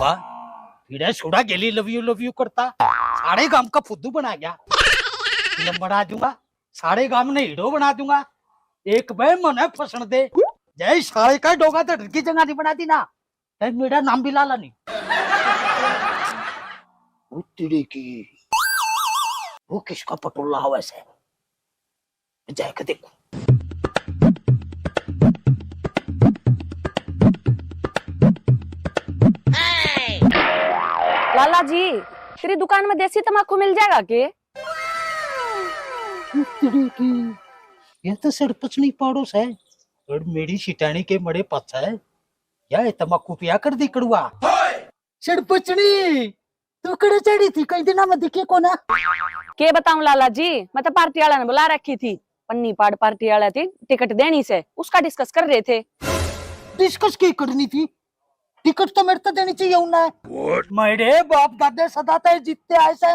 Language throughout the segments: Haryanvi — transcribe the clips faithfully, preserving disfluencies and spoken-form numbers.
हाँ? हीरे सुड़ा गेली love you love you करता, सारे गांव का फुद्दू बना गया। फिल्म बना दूंगा, सारे गांव ने हीरो बना दूंगा। एक बे मने फसण दे, जय साले का डोगा तो डर की जगह नहीं बना दी ना, तै मेरा नाम भी लाला नहीं। वो तेरे की, वो किसका पटोला हवा से? जाके देखो। लाला जी, तेरी दुकान में देसी तमाकू मिल जाएगा के? तेरी की, ये तो सरपंचनी पाड़ो से, और मेरी सिटानी के मड़े पाछा है। या ये तमाकू पिया कर दी कड़ुआ। सरपंचनी, तू कड़े चढ़ी थी, कई दिना में दिखे कोना। के बताऊं लाला जी, मैं तो पार्टी वाला ने बुला रखी थी, पन्नी पाड़ पार्टी वाला थी, टिकट देनी से, उसका डिस्कस कर रहे थे। डिस्कस की करनी थी? टिकट तो मेरे तो देनी चाहिए उन्हें। मेरे बाप दादे सदा तय जीतते आए से।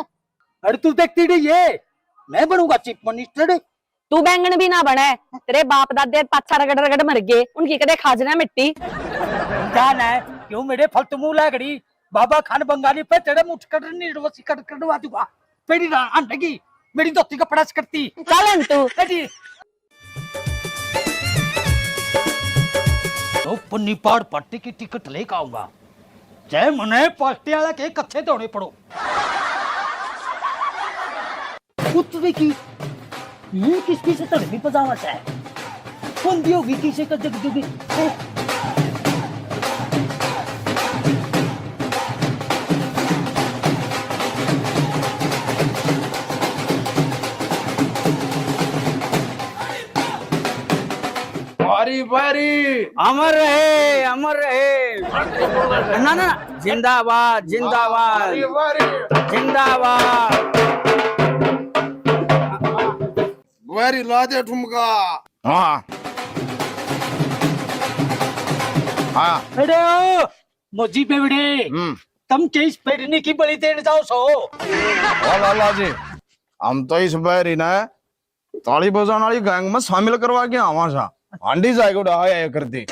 अरे तू देखती रही ये, मैं बनूंगा चीफ मिनिस्टर। तू बैंगन भी ना बने, तेरे बाप दादे पाछा रगड़ रगड़ मर गए, उनकी कदे खाज ना मिट्टी। जान है क्यों मेरे फलतू मुंह लागड़ी? बाबा खान बंगाली पे तेरे मुठ कट नहीं रोसी कट कटवा दूंगा। तेरी रान लगी, मेरी धोती का प्रेस करती। चल तू। ए जी। तो पन्नी पाड़ पार्टी की टिकट लेकर आऊंगा। जय मने पार्टी वाला के कच्चे धोने पड़ो। पुत्र की ये किसकी से तड़पी पजावट है? कौन दी होगी किसे का जग जुगी? बारी बारी। अमर रहे, अमर रहे। ना ना, जिंदाबाद, जिंदाबाद। बारी बारी। जिंदाबाद। बारी ला दे ठुमका। हाँ। हाँ। अरे ओ, मोजी बेवड़े, हम्म। तुम के इस पेरनी की बलि देने जाओ सो? ओ लाला जी, हम तो इस बैरी ने ताली बजाने वाली गैंग में शामिल करवा के आवा सा। हांडी जाएगा उड़ा आया कर दे।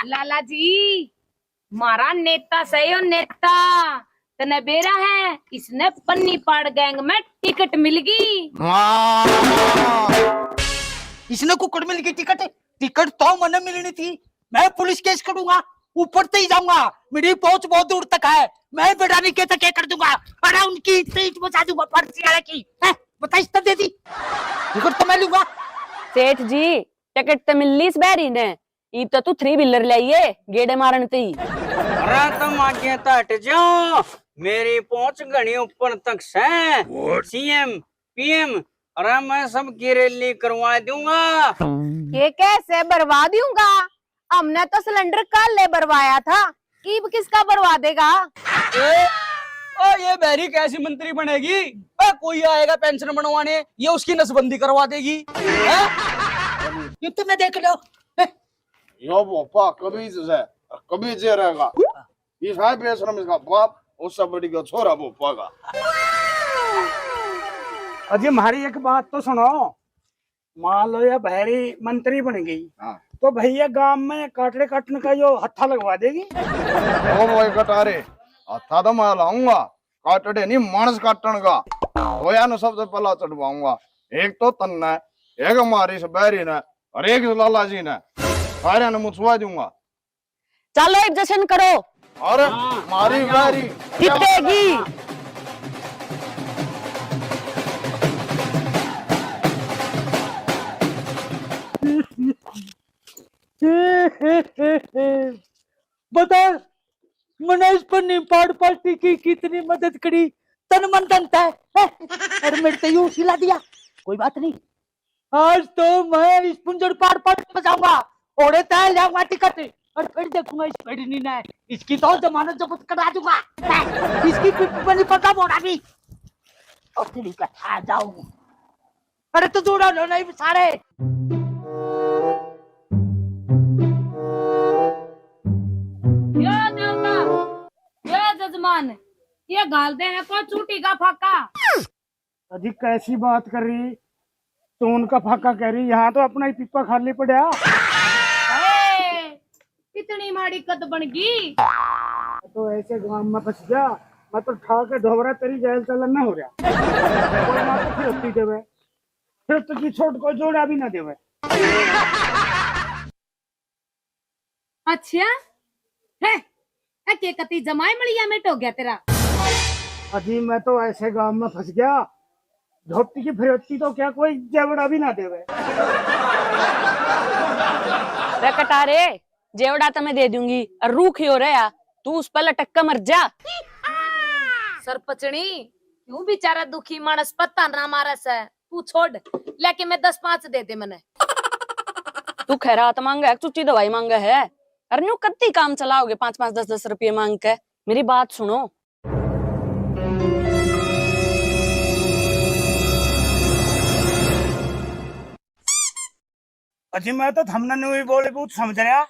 लाला जी, मारा नेता सही हो नेता, तने बेरा है, इसने पन्नी पाड़ गैंग में टिकट मिल गई। वाह! इसने कुकड़ मिल गई टिकट? टिकट तो मने मिलनी थी। मैं पुलिस केस करूंगा, ऊपर तक ही जाऊंगा। मेरी पहुंच बहुत दूर तक है। मैं बेटा नहीं कहता क्या कर दूंगा। अरे उनकी पीठ बचा दूंगा पर्ची वाले की। हैं? बताइश तो दे दी। टिकट तो मैं लूंगा। सेठ जी, टिकट तो मिल ली इस बैरी ने। इब तो तू थ्री व्हीलर लाइए, गेड़े मारन ते ही। अरे तुम आगे तो हट जाओ, मेरी पहुंच घणी ऊपर तक से। सीएम, पीएम, अरे मैं सबकी रैली करवा दूंगा। ये कैसे बरवा दूंगा? हमने तो सिलेंडर कल ले बरवाया था, इब किसका बरवा देगा? ए, ओ, ये बहरी कैसी मंत्री बनेगी? ए, कोई आएगा पेंशन बनवाने, ये उसकी नसबंदी करवा देगी। हैं? ये तो मैं देख लो। यो भोपा कबीज है, कबीज ये रहेगा। ये साहब बेशरम इसका बाप, उससे बड़ी का छोरा भोपा का। अजी, हमारी एक बात तो सुनो। मान लो, ये बहरी मंत्री बन गई, हाँ। तो भैया, गांव में काटड़े काटने का यो हत्था लगवा देगी? ओ भाई कटारे, हत्था तो मैं लाऊंगा, काटड़े नहीं, मानस काटन का। होया न सबसे पहला चढ़वाऊंगा, एक तो तन्ने, एक हमारी इस बहरी ने, और एक इस लाला जी ने, सारे ने मुछवा दूंगा। चलो, इब जश्न करो। अरे, हाँ, मारी आ जाओ। बारी। जीतेगी। बता, मने इस पन्नी पाड़ पार्टी की कितनी मदद करी, तन मन धन तय, हैं? और मेरे ते यूं सिला दिया। कोई बात नहीं, आज तो मैं इस पुंजड़ पाड़ पाड़ बजाऊंगा, ओड़े तय जाऊंगा टिकट, और फिर देखूंगा इस पेड़नी ने, इसकी तो जमानत जब्त करा दूंगा। इसकी पिप बनी पता बोड़ा भी। और तेरी कथा जाऊं। अरे तो जोड़ा लो नहीं सारे। यो देवता, यो जजमान, ये घाल दे है को चूटी का फाका। अजी कैसी बात कर रही, तो उनका फाका कह रही, यहाँ तो अपना ही पीपा खाली पड़ा। ए, इतनी माड़ी कद बन गई। तो ऐसे गांव में फंस गया, मैं तो ठा के ढोबरा तेरी जेल चलन ना हो रहा। कोई ना तो फिरौती देवे, फिरौती की छोट को जोड़ा भी ना देवे। अच्छा है, ए के कती जमाई मलिया मेट हो गया तेरा। अजी, मैं तो ऐसे गांव में फंस गया, धोती की फिरौती तो क्या कोई जेवड़ा भी ना देवे। रे कटारे, जेवड़ा तो मैं दे दूंगी, और रूख यो रहा, तू उस पर लटक के मर जा। सरपंचनी, क्यों बेचारा दुखी मानस पत्ता ना मारे से? तू छोड़, लेके मैं दस पाँच दे दे मने। तू खैरात मांगे है, चुच्ची दवाई मांगे है? अरे न्यू कत्ती काम चलाओगे पाँच पाँच दस दस रुपये मांग के? मेरी बात सुनो। अजी, मैं तो थमने न्यू ही बॉलीवुड समझ रहा,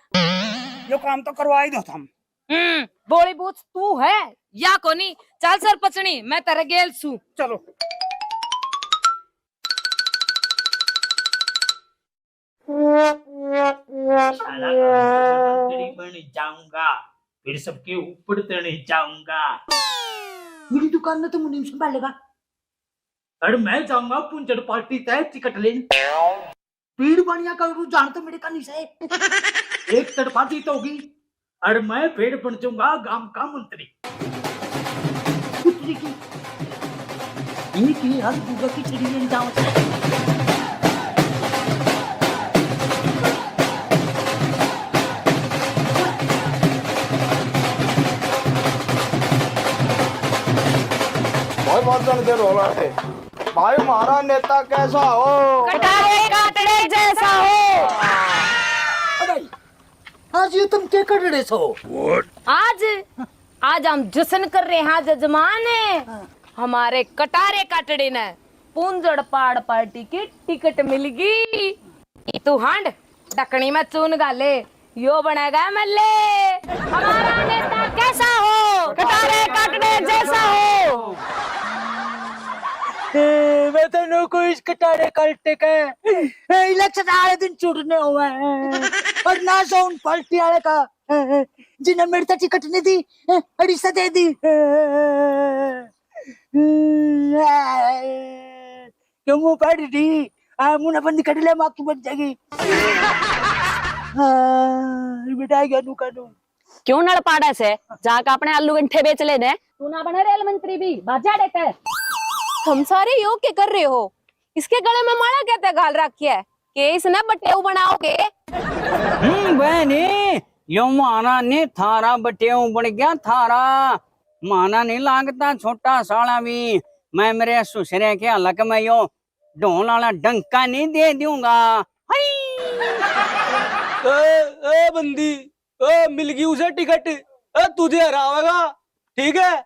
यो काम तो करवा ही दो थम। हम्म, बॉलीवुड तू है या कोनी? चल सरपंचनी, मैं तेरे गेल सू। चलो। साला मंत्री बन जाऊंगा, फिर सबके ऊपर चढ़ जाऊंगा। मेरी दुकान में तो मुनीम संभालेगा। अरे मैं जाऊंगा पुंजड़ पार्टी तय टिकट लेने। पीड़ बनिया का रुझान तो मेरे का नहीं सही। एक तरफा जीत होगी। अरे मैं फिर बन जाऊंगा गांव का मंत्री। पुत्री की, ये की हर दूगा की छड़ी लेने जाऊं। भाई, मार जाने दे रोला है। भाई, हमारा नेता कैसा हो? कटारे काटने जैसा हो। आज ये तुम क्या कर रहे हो? आज, आज हम जश्न कर रहे हैं जजमान। हमारे कटारे काटने ने पूंजड़ पाड़ पार्टी की टिकट मिल गई। तू हांड, ढकनी में चून गाले, यो बनेगा एमएलए। हमारा नेता कैसा हो? कटारे काटने जैसा हो। ए, मैं तो नो को इस कटारे काटने का। ए, इलेक्शन आए दिन चुनने हुए हैं। और ना सो उन पार्टी वाले का, ए, ए, जिन्हें मेरे से टिकट नहीं दी, ए, अड़ी से दे दी। ए, ए, क्यों मुंह पड़ रही? आ, मुंह ना बंद कर ले, माँ की बन जाएगी। हाँ, बेटा आ गया नू का नू। क्यों नड़ पाड़ा से? जाके अपने आलू गंठे बेच लेने। तू ना बने रेल मंत्री भी, बाजा देता है। हम सारे यो के कर रहे हो? इसके गले में माला कहते घाल रखी है कि इसने बटेऊ बनाओगे? हम्म, बहनी, यो माना ने थारा बटेऊ बन गया थारा। माना नहीं लागता छोटा साला भी। मैं मेरे सुसरे के हलक में यो ढोल वाला डंका नहीं दे दूंगा। हाय! ए, ए बंदी, ए मिल गई उसे टिकट, ए तुझे हरावेगा, ठीक है?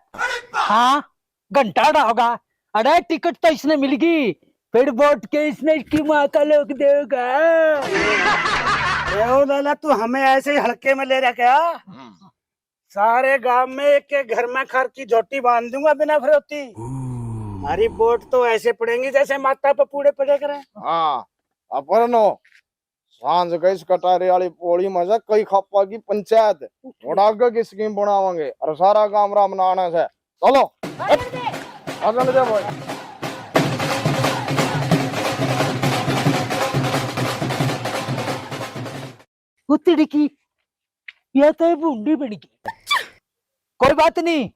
हाँ, घंटा खड़ा होगा। अरे टिकट तो इसने मिल गई, फिर वोट के इसने इसकी माँ का लोग देगा। ए ओ लाला, तू हमें ऐसे ही हल्के में ले रहा क्या? सारे गांव में एक एक घर में खर की झोटी बांध दूंगा बिना फिरौती। हमारी वोट तो ऐसे पड़ेंगी जैसे माता पे पूड़े पड़े करें। हाँ, अपरनो सांझ के इस कटारे वाली पोली में से कई खापा की पंचायत, थोड़ा आगे की स्कीम बनावांगे और सारा गांव राम नाना से। चलो, आ चल जा भाई। उतड़ी की, ये तो भूंडी बन गई। कोई बात नहीं,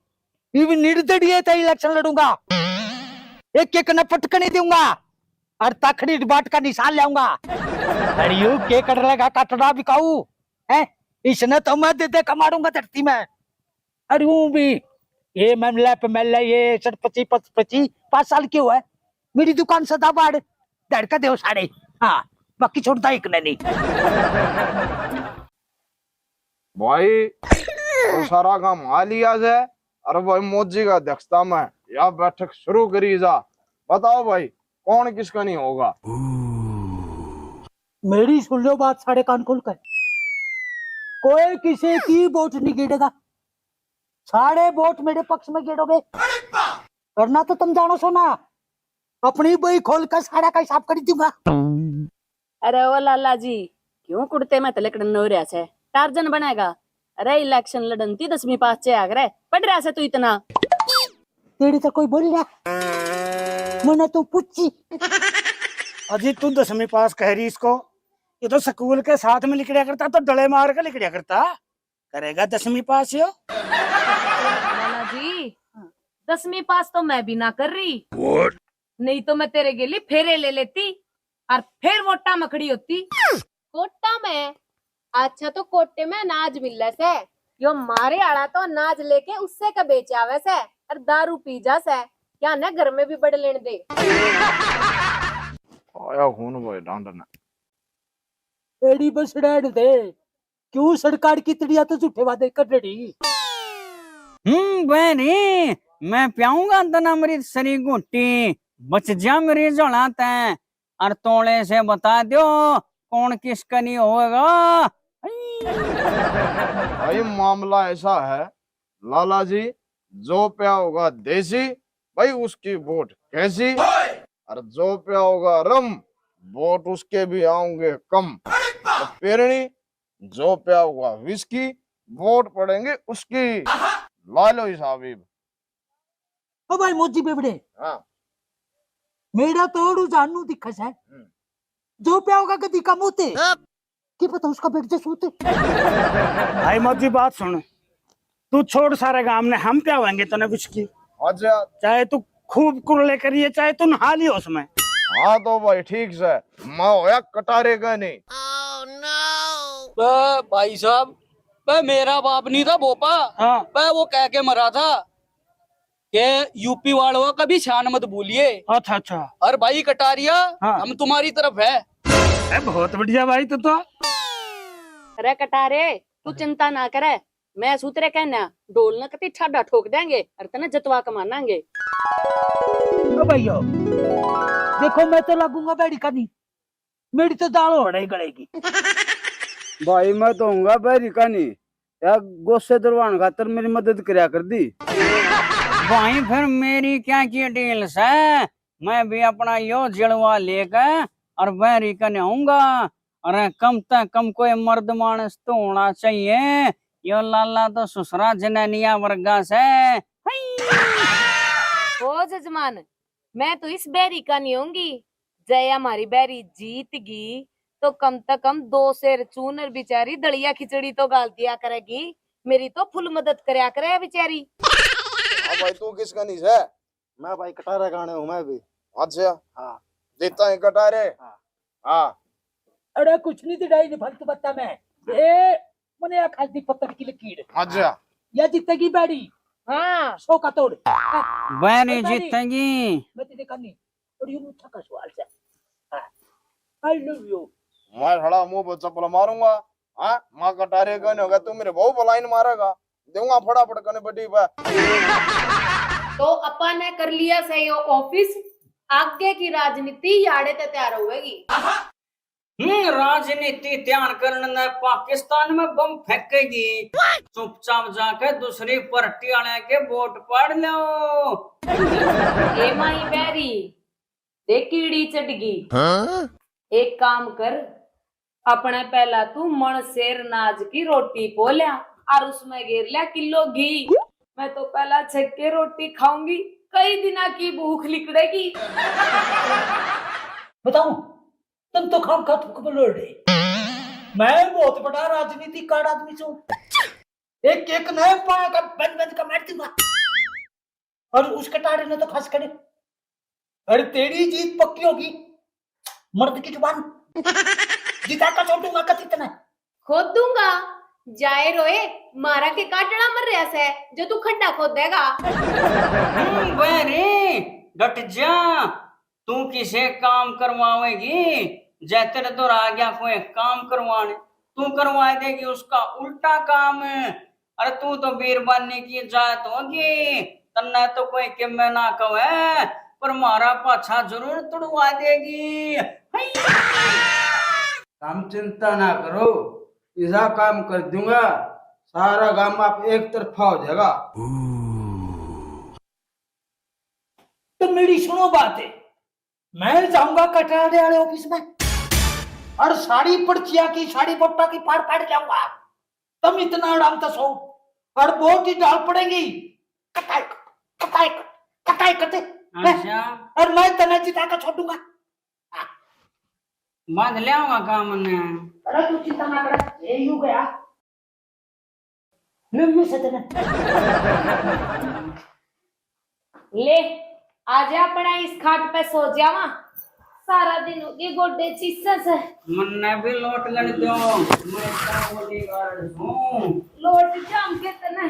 इब निर्दलीय तो इलेक्शन लड़ूंगा, एक एक न पटकनी दूंगा और ताखड़ी बाट का निशान लाऊंगा। अरे यू के कर लेगा कटड़ा बिकाऊ है, इसने तो मैं दे दे कमाड़ूंगा धरती में। अरे यूं भी ये मामला पे मैं ये सठ पच्चीस पच पच्चीस पाँच साल की हुआ है, मेरी दुकान सदा बाढ़ धड़का दे सारे। हाँ, बाकी छोड़ता एक ने नहीं। भाई, तो सारा काम आ लिया से। अरे भाई, मोदी का अध्यक्षता में या बैठक शुरू करी जा। बताओ भाई, कौन किसका नहीं होगा? मेरी सुन लो बात सारे कान खोल कर, कोई किसी की वोट नहीं गिरेगा, सारे वोट मेरे पक्ष में गिरोगे। करना तो तुम जानो सो ना, अपनी बही खोल कर सारा का हिसाब कर दूंगा। अरे ओ लाला जी, क्यों कुर्ते में तलकड़न हो रहा से? टार्जन बनेगा। अरे, इलेक्शन लड़न ती दसवीं पास चे आ करे, पढ़ रहा से तू इतना। तेरी तो कोई बोल रहा, मैंने तो पूछी। अजी, तू दसवीं पास कह रही इसको? ये तो स्कूल के साथ में लिकड़िया करता, तो डले मार के लिकड़िया करता। करेगा दसवीं पास यो। लाला जी, दसवीं पास तो मैं भी ना कर रही। नहीं तो मैं तेरे गेली फेरे ले लेती और फिर वोटा में खड़ी होती। कोटा में? अच्छा, तो कोटे में अनाज मिले से। यो मारे आला तो अनाज लेके उससे के बेच आवे से और दारू पी जा से। क्या ना घर में भी बड़ लेन दे। आया खून भाई डांड ने। एड़ी बस रहन दे, क्यों सरकार की तड़िया तो झूठे वादे कर रही? हम्म, बहनी, मैं प्याऊंगा दनामृत सरी घुट्टी, बच जा मेरी झोला तै, और तोले से बता दो कौन किसका नहीं होगा। भाई, मामला ऐसा है, लाला जी, जो प्या होगा देसी, भाई, उसकी वोट कैसी, और जो प्या होगा रम, वोट उसके भी आऊंगे कम। तो पेरणी, जो प्या होगा विस्की, वोट पड़ेंगे उसकी। ला लो हिसाब इब। ओ भाई मोजी बेबड़े, हाँ। मेरा तो ओड़ू जानू दिखे से। हम्म। जो प्या होगा गद्दी का मुंह ते। की पता उसका बैठ जा सूते। भाई मोजी, बात सुन, तू छोड़ सारे काम ने, हम प्यावेंगे तने विस्की। अच्छा। चाहे तू खूब कुरले करिए, चाहे तू नहा लियो उसमें। हाँ तो भाई ठीक से, मैं होया कटारे का नहीं। बे भाई साहब, बे मेरा बाप नहीं था भोपा। हाँ। बे वो कह के मरा था कि यूपी वालों का कभी शान मत भूलिए। अच्छा, अच्छा। और भाई कटारिया, हाँ। हम तुम्हारी तरफ है। ए, बहुत बढ़िया भाई, तू तो। अरे कटारे, तू चिंता ना करे, मैं सूतरे कहना ढोल न कती ठाडा ठोक देंगे और तने जतवा के मानांगे। ओ भाइयों, देखो, मैं तो लगूंगा बैरी का नहीं, मेरी तो दाल होड़े ही गलेगी। भाई, मैं तो हूँगा बैरी का नहीं, यार, गोसे दरवान खातर मेरी मदद करया कर दी। भाई, फिर मेरी क्या की डील से? मैं भी अपना यो जलवा लेकर और बैरी कने आऊंगा। अरे, कम ते कम कोई मर्द मानस तो होना चाहिए। यो लाला तो सुसरा जनानिया वर्गा से। हई। ओ जजमान, मैं तो इस बैरी का नहीं होंगी। जय हमारी बैरी जीत गई, तो कम से कम दो सेर चूनर बेचारी दलिया खिचड़ी तो गाल दिया करेगी। मेरी तो फुल मदद करया करे बेचारी। हाँ भाई, तू किसका नहीं से? मैं भाई कटारे गाने हूँ मैं भी। अच्छा। हाँ। जीता है कटारे? हाँ। हाँ। अरे कुछ नहीं दिखाई नहीं फालतू बत्ता में। ए, मने या खास दी पत्थर की लकीर। अच्छा। या जीतेगी बैरी। हाँ। सौ का तोड़। बैरी बैरी। जीतेगी। मैं तुझे करनी। और ये मुट्ठा का सवाल से। हाँ। I love you। मैं खड़ा मुंह पर चप्पल मारूंगा। हाँ, माँ कटारे कहने होगा, तू मेरे बहू पर लाइन मारेगा, दूंगा फटाफट कने बड़ी बा। तो अपा ने कर लिया से यो ऑफिस, आगे की राजनीति याड़े ते तैयार होवेगी। हम्म, राजनीति ध्यान करण ने पाकिस्तान में बम फेंकेगी। चुपचाप जाके दूसरी पार्टी वाले के वोट पाड़ लो। ए माई बैरी, देख कीड़ी चढ़ गई। हाँ? एक काम कर, अपने पहला तू मण सेर नाज की रोटी पो लिया और उसमें गेर लिया किलो घी। मैं तो पहला छक्के रोटी खाऊंगी, कई दिना की भूख लिकड़ेगी। बताऊं, तुम तो खाम खा थूक बलोड़ रहे। मैं बहुत बड़ा राजनीतिक कार्ड आदमी छू। एक एक नए पाया का बंद बंद का मार दूंगा। और उसके टाड़े ने तो खास करे। अरे तेरी जीत पक्की होगी। मर्द की जुबान। जिता का छोटूंगा कति तने। खोद दूंगा। जाए रोए, मारा के काटड़ा मर रहा से, जो तू खड्डा खोदेगा। हम्म, बहरे, डट जा। तू किसे काम करवावेगी? जै तेरे तो आ गया कोई काम करवाने, तू करवा देगी उसका उल्टा काम। अरे तू तो बीरबानी की जात होगी, तन्ने तो कोई किम्मे ना कहे, पर मारा पाछा जरूर तुड़वा देगी। तम चिंता ना करो, इसा काम कर दूंगा, सारा गांव आप एक तरफा हो जाएगा। तो मेरी सुनो बात है, मैं जाऊंगा कटारे वाले ऑफिस में और सारी पर्चियां की, सारी वोटा की पाड़ पाड़ जाऊंगा। तुम इतना आराम से सो, और बहुत ही डाल पड़ेगी। कटाई कट, कटाई कट, कटाई कट। अच्छा। और मैं तने जिता के छोड़ूंगा। बांध ले आऊंगा काम ने। अरे तू चिंता ना कर, ये यू गया। ले, ये से तने। ले, आजा अपना इस खाट पे सो जावा। सारा दिन हो गए गोडे चीसे से। मन्ने भी लोट लेने दो, मैं तो bodyguard हूँ। लोट जाऊंगे तने,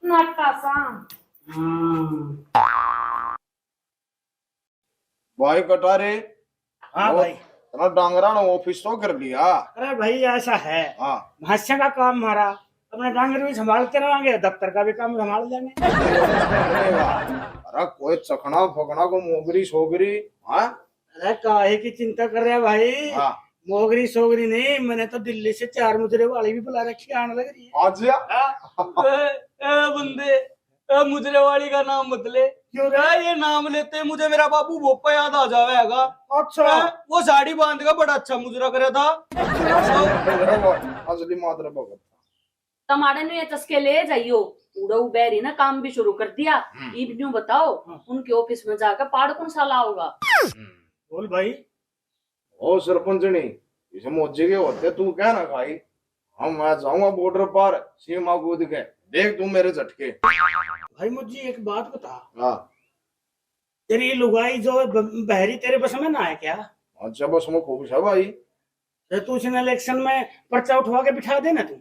नाटा सा। हाँ। भाई कटारे, हाँ और भाई। इतना डांगरा ना ऑफिस तो कर लिया। अरे भाई, ऐसा है। हाँ। भाषा का काम हमारा, अपने डांगर भी संभालते रहेंगे, दफ्तर का भी काम संभाल लेंगे। अरे कोई चखना फकना को मोगरी सोगरी, हाँ? अरे काहे की चिंता कर रहा है भाई? हाँ। मोगरी सोगरी नहीं, मैंने तो दिल्ली से चार मुजरे वाली भी बुला रखी है, आने लग रही है। आज या? हाँ। ए, ए बंदे, ए, मुजरे वाली का नाम मत ले। क्यों रे? ए, ये नाम लेते मुझे मेरा बाबू भोपा याद आ जावेगा। अच्छा। ए, वो साड़ी बांध का बड़ा अच्छा मुजरा करे था। अच्छा। असली मादर भगत। तमारे नु ये चस्के ले जाइयो। उड़ो बैरी ना काम भी शुरू कर दिया। हम्म। इब न्यू बताओ, हाँ। उनके ऑफिस में जाकर पाड़ कौन सा लाओगा? हम्म। बोल भाई। ओ सरपंचनी, इसे मोजे के होते तू क्या ना खाई? हम मैं जाऊंगा बॉर्डर पार, सीमा कूद के, देख तू मेरे झटके। भाई मुझे एक बात बता। हाँ। तेरी लुगाई जो ब-, बहरी तेरे बस में ना है क्या? अच्छा, बस में खूब है भाई। तो तू इस इलेक्शन में पर्चा उठवा के बिठा देना तू।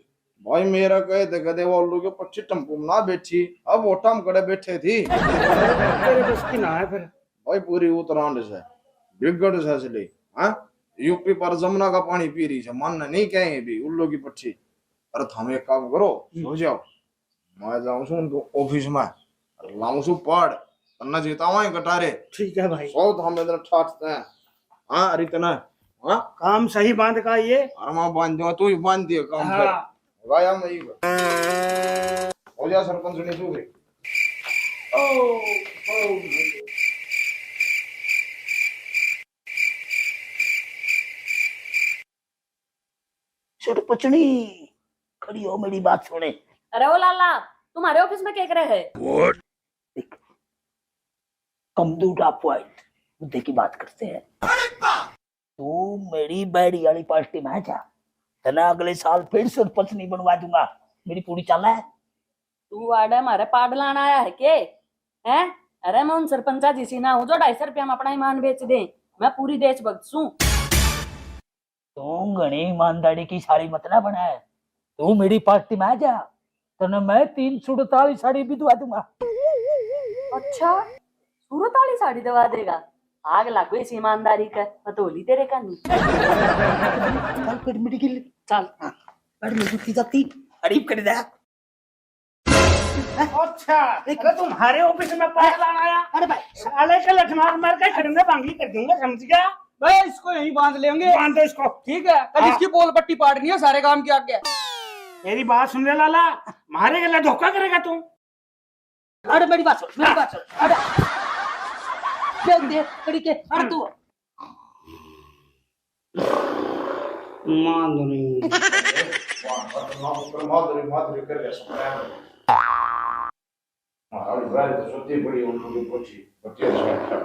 भाई मेरा कहे थे कदे वो उल्लू के पच्चीस टेम्पो में ना बैठी, अब वोटा में कड़े बैठे थी। तेरे बस की ना है फिर। भाई पूरी उत्तराखंड से बिगड़ से इसलिए, हाँ? यूपी पर जमुना का पानी पी रही है, मानना नहीं कहें भी उल्लू की पट्टी। अरे थम एक काम करो, हम्म। सो जाओ, मैं जाऊं सूं उनके ऑफिस में, अरे लाऊं सूं पाड़, तन्ने जीता वहीं कटारे। ठीक है भाई। सो थम इधर ठाटते हैं। हाँ, अरे इतना, हाँ? काम सही बांध का ये। अरे मैं बांध दूंगा, तू ही बांध दिए काम फिर। हाँ। गाया मैं ही। हो जा सरपंच ने तू भी। ओ, ओ। सरपंचनी, खड़ी हो, मेरी बात सुने। अरे ओ लाला, तुम्हारे ऑफिस में क्या करे है? देख, कमदू का पॉइंट, मुद्दे की बात करते हैं। तू मेरी बैरी वाली पार्टी में आ जा, तने अगले साल फिर सरपंच नहीं बनवा दूंगा। मेरी पूरी चाल है। तू आड़े मारे पाड़ लान आया है के? हैं? अरे मैं उन सरपंचा जिसी ना हूँ जो ढाई सौ रुपया में अपना ईमान बेच दे। मैं पूरी देशभक्त सूं। तू घणी ईमानदारी की साली मत ना बना है। तू मेरी पार्टी में आ जा, तने मैं तीन सूरत आली साड़ी भी दवा दूंगा। अच्छा, सूरत आली साड़ी दवा देगा? आग लागो इस ईमानदारी का, पतोली तेरे का नहीं। चल फिर मेरी गिल। चल। हाँ, पर मेरी की जाती, अरीब कर दे। अच्छा, अरे तुम्हारे ऑफिस में पाड़ लान आया? अरे भाई। साले के लठ मार मार के खड़े में भांगी कर दूंगा, समझ गया? बे, इसको यहीं बांध लेंगे। बांध दो इसको। ठीक है, कल हाँ। इसकी पोल पट्टी पाड़नी है सारे काम के आगे। मेरी बात सुन ले लाला, मारे गला धोखा करेगा तू। अरे मेरी बात सुन, मेरी बात सुन। अरे देख, देख, कड़ी के, अरे तू। माधुरी। माधुरी, माधुरी कर रहे सब। हमारी गाड़ी तो सोती बड़ी उन लोगों की पोछी, बच्चे से अच्छा।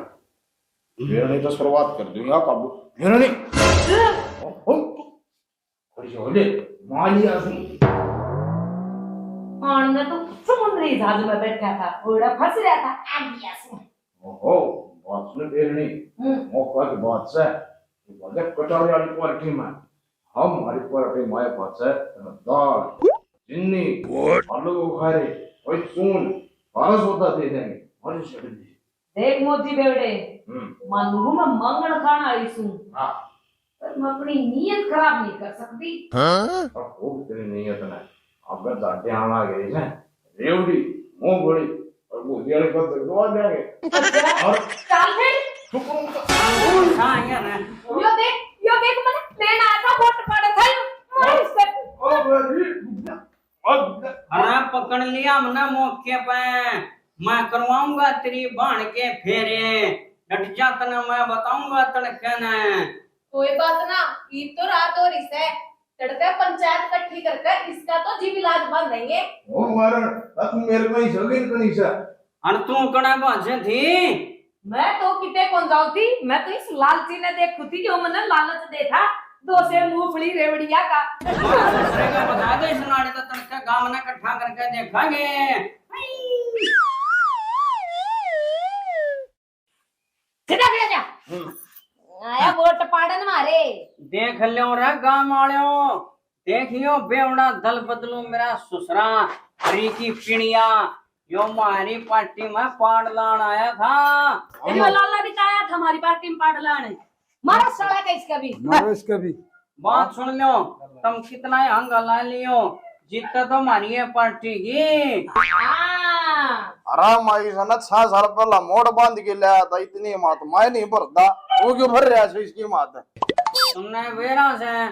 मेरा नहीं तो शुरुआत कर दूंगा काबू। मेरा नहीं। ओ, ओ, थोड़ी सी हो ले, मार लिया उसने। आन में तो समुद्री जहाज में बैठा था, घोड़ा फंस रहा था, आ गया उसमें। ओहो, बात सुन बेरनी। हम्म। मौका की बात से। तू भले कटारे वाली पार्टी में, हम हमारी पार्टी में आए पाछे दाल, चीनी, आलू बुखारे, कोई चून, सारा सौदा दे देंगे। मर्जी छड़ दी। देख मोती बेवड़े, हम्म। मानू मैं मांगण खाण आई सूं, हाँ। पर मैं अपनी नीयत खराब नहीं कर सकती। हाँ? अब खूब तेरी नीयत ने अब जाते आना गए हैं। रेवड़ी, मूंगफली और बूंदी वाले को दवा देंगे। अच्छा, और चल फिर। हाँ, यहाँ ना। यो देख, यो देख, मैंने लेना आता वोट पड़ा था। मार इस पे। ओ, अरे, अरे, पकड़ लिया हमने मौके पे। मैं करवाऊंगा तेरी भाण के फेरे। डट जा, तने मैं बताऊंगा तड़के ने। कोई बात ना, ईद तो रात हो रही से। लड़के पंचायत इकट्ठी करके इसका तो जीव इलाज बंद देंगे। ओ मारण, अब तू मेरे को ही सगन को नहीं सा। अन तू कणा भांजे थी? मैं तो किते कौन जाऊँ थी, मैं तो इस लालची ने देखू थी जो मने लालच दे था दो से मूंगफली रेवड़िया का। मारे ससुरे का बता दे, इस नाड़े तो तड़के गांव ने इकट्ठा करके देखांगे। सीधा खड़ा जा। हम्म। आया वोट पाड़न मारे। देख ल्यो रे गांव वालों, देखियो बेवड़ा दल बदलू मेरा ससुरा, हरी की पिणिया, यो म्हारी पार्टी में पाड़ लान आया था। अरे वो लाला भी तो आया था हमारी पार्टी में पाड़ लाने। मारो साला का इसका भी। मारो इसका भी। बात सुन लो, तुम कितना ही हंगाला लियो, जीते तो म्हारी है पार्टी की। हाँ। अरे माई सा ना छह साल पहला मोड़ बांध के लाया था, इतनी मात मैं नहीं भरता, वो क्यों भर रहा है इसकी मात? तुमने बेरा से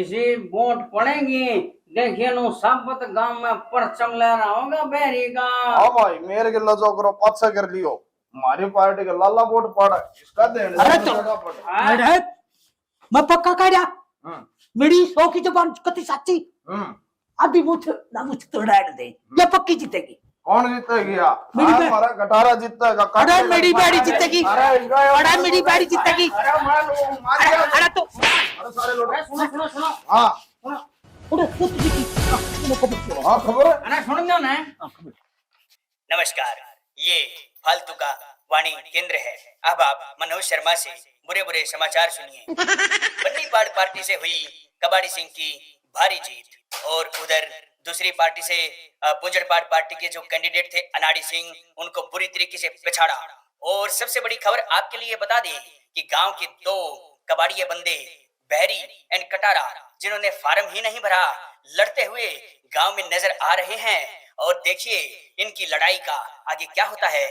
इसी वोट पड़ेंगी, देखिए नो साबत गांव में परचम लहराओगा बहरी का। हाँ भाई, मेरे के लजो करो, पाछा कर लियो, हमारी पार्टी के लाला वोट पाड़ा, इसका देने अरे से तो, जगह पड़े। हाँ। अरे, मैं पक्का कह रहा, हम्म। मेरी सौ की जबान कति साची। हम्म। अभी मुठ ना मुठ तो रहने दे, ये पक्की जीतेगी। कौन जीतेगी यार? मेरी हाँ, बे- हमारा गटारा जीतेगा, अरे, काटे मेरी का बारी जीतेगी। अरे, इनका यार अरे, मेरी बारी जीतेगी। अरे, मार लो, मार अरे, दिया। अरे, तो अरे, सारे लोग। अरे, सुनो, सुनो, सुनो। हाँ। सुनो। अरे, खुद जीती। हाँ, खबर है। अरे, सुन लो ना। हाँ, खबर। नमस्कार, ये फालतू का वाणी केंद्र है। अब आप मनोज शर्मा से बुरे बुरे समाचार सुनिए। बन्नीपाड़ पार्टी से हुई कबाड़ी सिंह की भारी जीत और उधर दूसरी पार्टी से, अ, पूंजड़पाड़ पार्टी के जो कैंडिडेट थे अनाड़ी सिंह, उनको बुरी तरीके से पिछाड़ा। और सबसे बड़ी खबर आपके लिए बता दें कि गांव के दो कबाड़िए बंदे बहरी एंड कटारा, जिन्होंने फार्म ही नहीं भरा, लड़ते हुए गांव में नजर आ रहे हैं। और देखिए इनकी लड़ाई का आगे क्या होता है।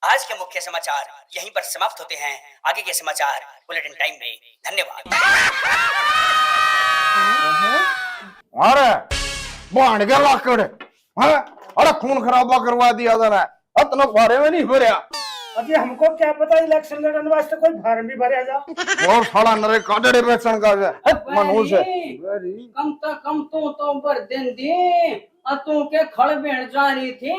आज के मुख्य समाचार यहीं पर समाप्त होते हैं। आगे के समाचार बुलेटिन टाइम में। धन्यवाद। अरे, बाण के लाकड़, हैं? अरे, खून खराबा करवा दिया था ना, इतना फारे में नहीं भरया। अभी हमको क्या पता, इलेक्शन लड़ने वास्ते कोई फार्म भी भरया जा। और साला नरे काडड़े बेचण का है, हट, मनहूस है। कम तो कम तू तो भर देंदी, और तू के खड़ भेड़ जा रही थी।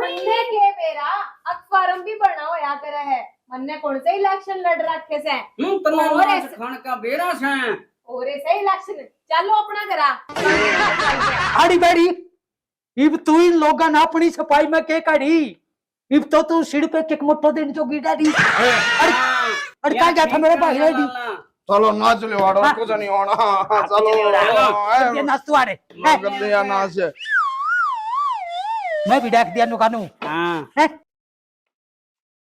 मन्ने के बेरा, अक फार्म भी भरना होया करे है। मन्ने कौन से इलेक्शन लड़ रखे से? हम्म, तन्ने और मांस ऐसे खाण का बेरा से। और ऐसे इलेक्शन, चलो अपना घरा। आड़ी बैड़ी, इब तू इन लोगां ने अपनी सफाई में के काढ़ी? इब तो तू सिर पे किक मुट्ठो देने जोगी डैडी। अरे, अरे, क्या गया था मेरे भाई डैडी? चलो नाच ले वाड़ो, हाँ। कुछ नहीं होना। हाँ, चलो। कुछ नहीं होना। हाँ, ये नाच तू आ रे। मैं कर दिया नाच। मैं भी डाक दिया नुकानू। हाँ। हैं?